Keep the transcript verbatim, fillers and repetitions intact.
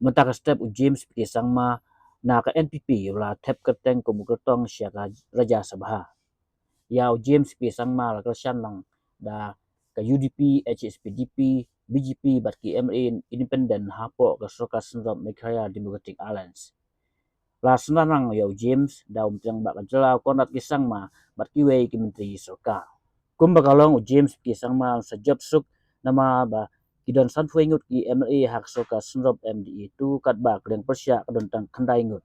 Mynta ka step u James P K Sangma na ka N P P u la thep kyrteng kum u kyrtong sha ka Rajya Sabha. Ïa u James P K Sangma la kyrshan lang da ka U D P, H S P D P, B J P bad ki M L A independent hapoh ka sorkar synrop Meghalaya Democratic Alliance. La synran lang ïa u James da u Myntri Rangbah ka jylla u Conrad K Sangma bad kiwei ki myntri sorkar. Kumba ka long u James P K Sangma un sa jop suk namar ba ki don sanphew ngut ki M L A ha ka sorkar synrop M D A two katba ka liang pyrshah ka don tang khyndai ngut.